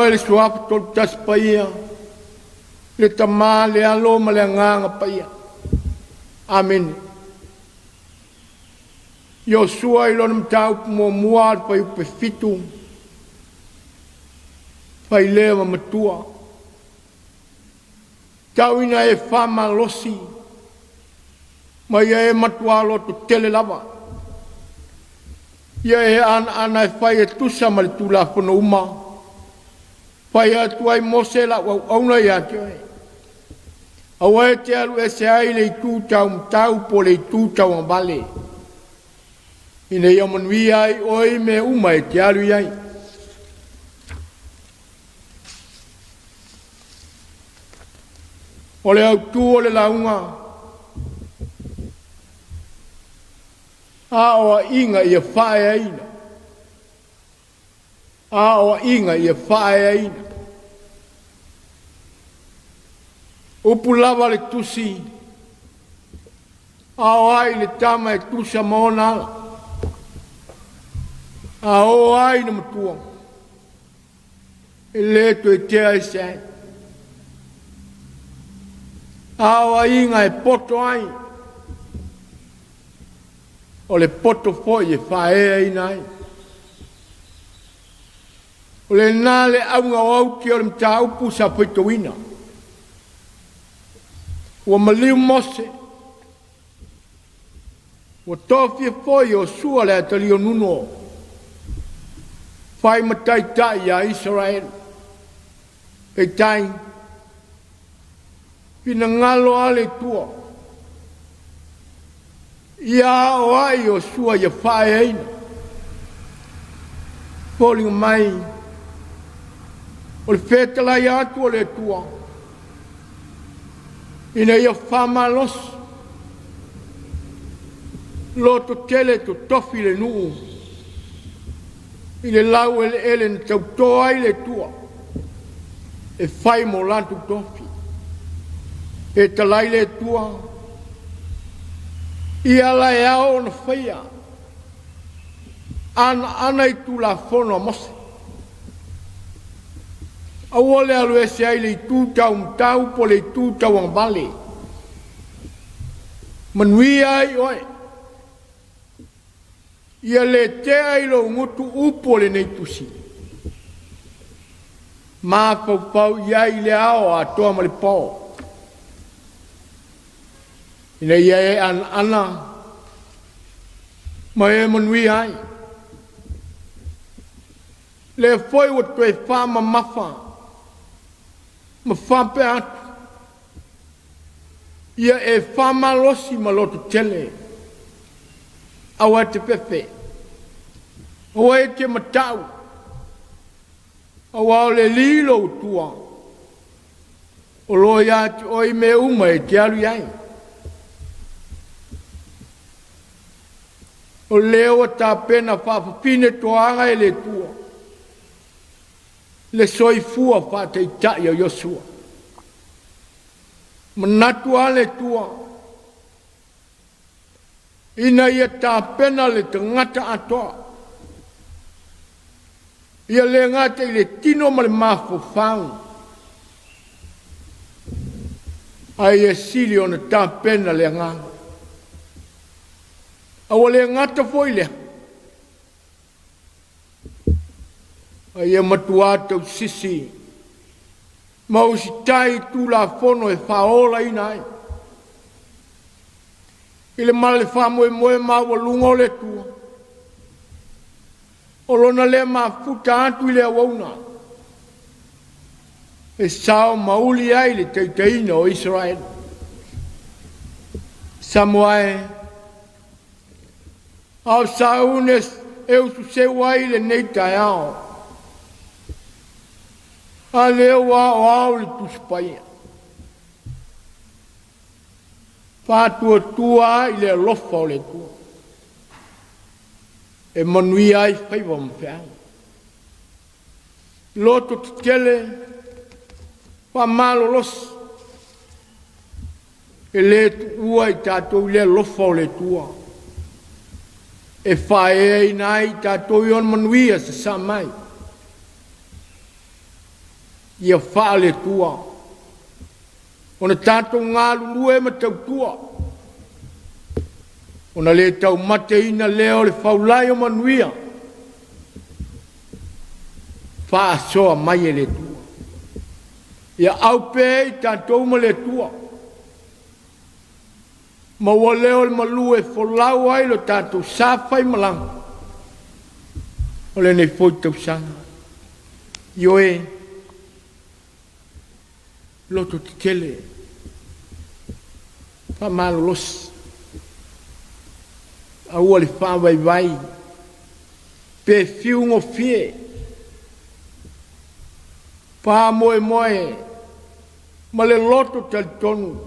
Oe le Suafa Tolutasi Paia, le Tama, le Alo ma le Agaga Paia. Amene. Iosua i lona mataupu muamua le fuaiupu 7, failea ma matua. Tau ina e faamalosi ma ia e matua loto tele lava. Ia e anaana e fai e tusa ma le Tulafono uma, fai atu ai Mose lau auauna ia te oe. Aua e te alu ese ai le itu taumatau po o le itu tauagavale, ina ia manuia ai oe i mea uma e te alu i ai. O le autu o le lauga, aoaiga ia faaeaina. Aoaiga ia faaeaina. Upu lava le tusi, ao ai le tama e tusa ma ona ala, a oo ai ina matua, e le toe tea ese ai. Aoaiga e poto ai, o le poto foi e faaeaina ai. O lena le auga o auti o le mataupu sa faitauina. Ua maliu Mose, ua tofia foi Iosua le atalii o Nuno, fai ma taitai ia Isaraelu. Peitai, finagalo a le Atua, ia aoai Iosua ia faaeaina. Foliga mai, o le fetalai atu o le Atua, ina ia faamalosi, loto tele totofi le nuu i le laueleele na tauto ai le Atua e fai mo latou tofi. Fetalai le Atua, ia ala e ao ona faia, anaana i Tulafono a Mose. Aua le alu ese ai le itu taumatau po o le itu tauagavale. Manuia ai oe. Ia le tea i lou gutu upu o lenei tusi. Mafaufau i ai i le ao atoa ma le po, ina ia e anaana ma e manuia ai. Lea foi ua toe faamamafa ma faapea atu, ia e faamalosi ma loto tele, aua e te fefe, aua e te matau, aua o le Alii lou Atua, o lo o ia te oe i mea uma e te alu i ai. O lea ua tapena faafafine toaga e le Atua, le soifua faataitai o Iosua. Manatu a le Atua, ina ia tapena le tagata atoa, ia le gata i le tino ma le mafaufau, a ia sili ona tapena le agaga. A ua le gata foi lea, a ia matua tausisi ma usitai i Tulafono e faaolaina ai. I le ma le faamoemoe maualuga o le Atua, o lona lea mafuta atu i le auauna, e sao mauli ai le taitaiina o Isaraelu. Samoa e, a o saune e ususeu ai lenei taeao, a lea ua aoao le Tusi Paia, faatuatua ai le alofa o le Atua, e manuia ai faiva ma feau. Loto tetele, faamalolosi, e le tuua i tatou i le alofa o le Atua, e faaeaina ai i tatou i ona manuia sasaa mai. Ia faale-Atua ona tatou galulue ma tautua, ona le taumateina lea o le faulai o manuia faasoa mai e le Atua. Ia au pea i tatou ma le Atua, maua lea o le malu e folau ai lo tatou sa faimalaga o lenei foi tausaga. Ioe, loto tetele, faamalolosi, aua le faavaivai pe fiu gofie, faamoemoe ma le loto talitonu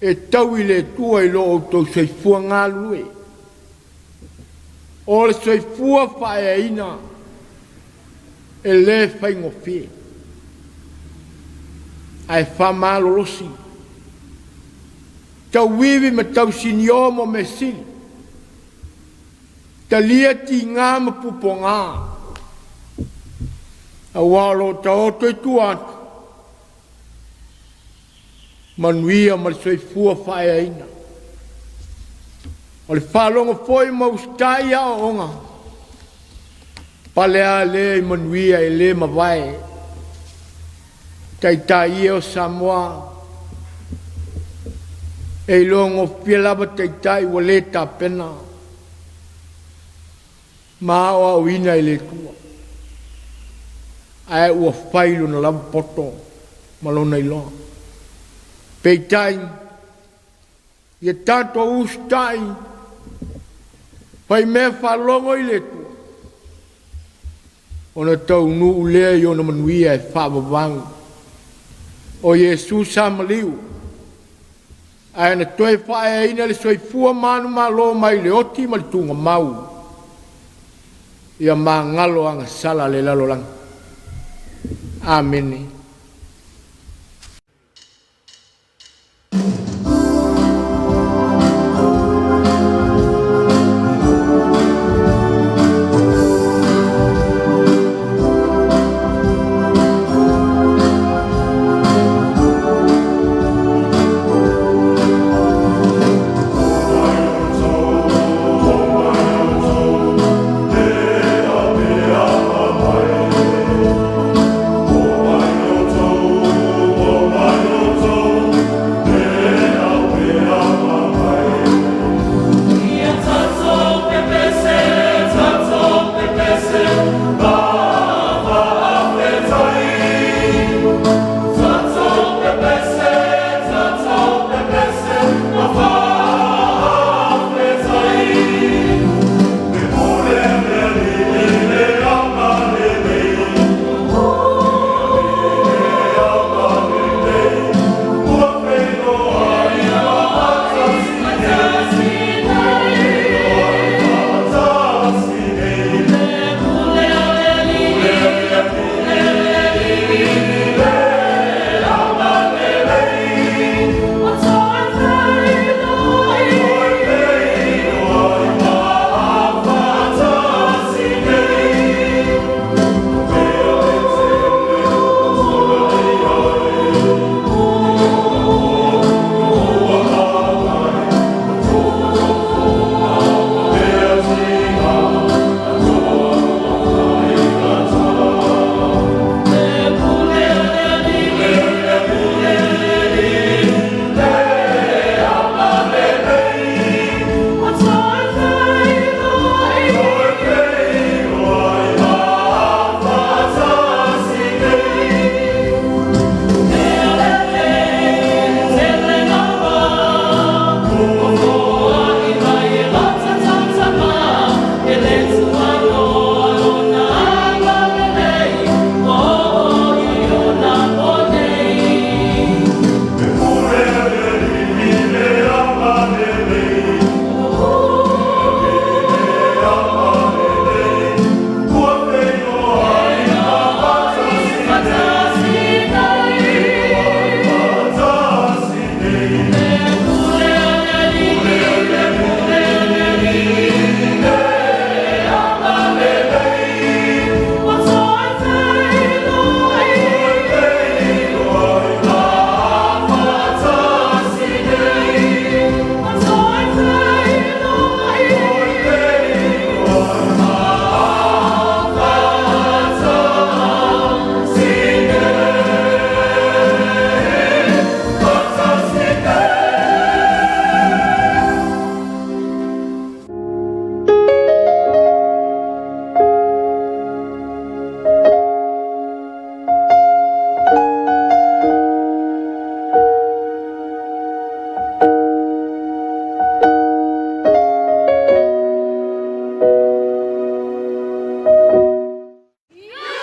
e taui i le Atua i lo outou soifua galulue. O le soifua faaeaina e le faigofie, ae faamalolosi, tauivi ma tausinio mo mea sili, talia tiga ma pupoga, aua o lo o taoto i tua atu manuia ma le soifua faaeaina. O le faalogo foi ma usitai i aoaoga, pale lava lea i manuia e le mavae. Taitai e o Samoa, e iloa gofie lava taitai ua le tapena ma aoaoina e le Atua, ae ua fai lona lava poto ma lona iloa. Peitai, ia tatou usitai, faimea faalogo i le Atua, ona taunuu lea i ona manuia e faavavau. O Iesu sa maliu, ae na toe faaeaina le soifua manumalo mai le oti ma le tugamau, ia magalo agasala le lalolagi. Amene.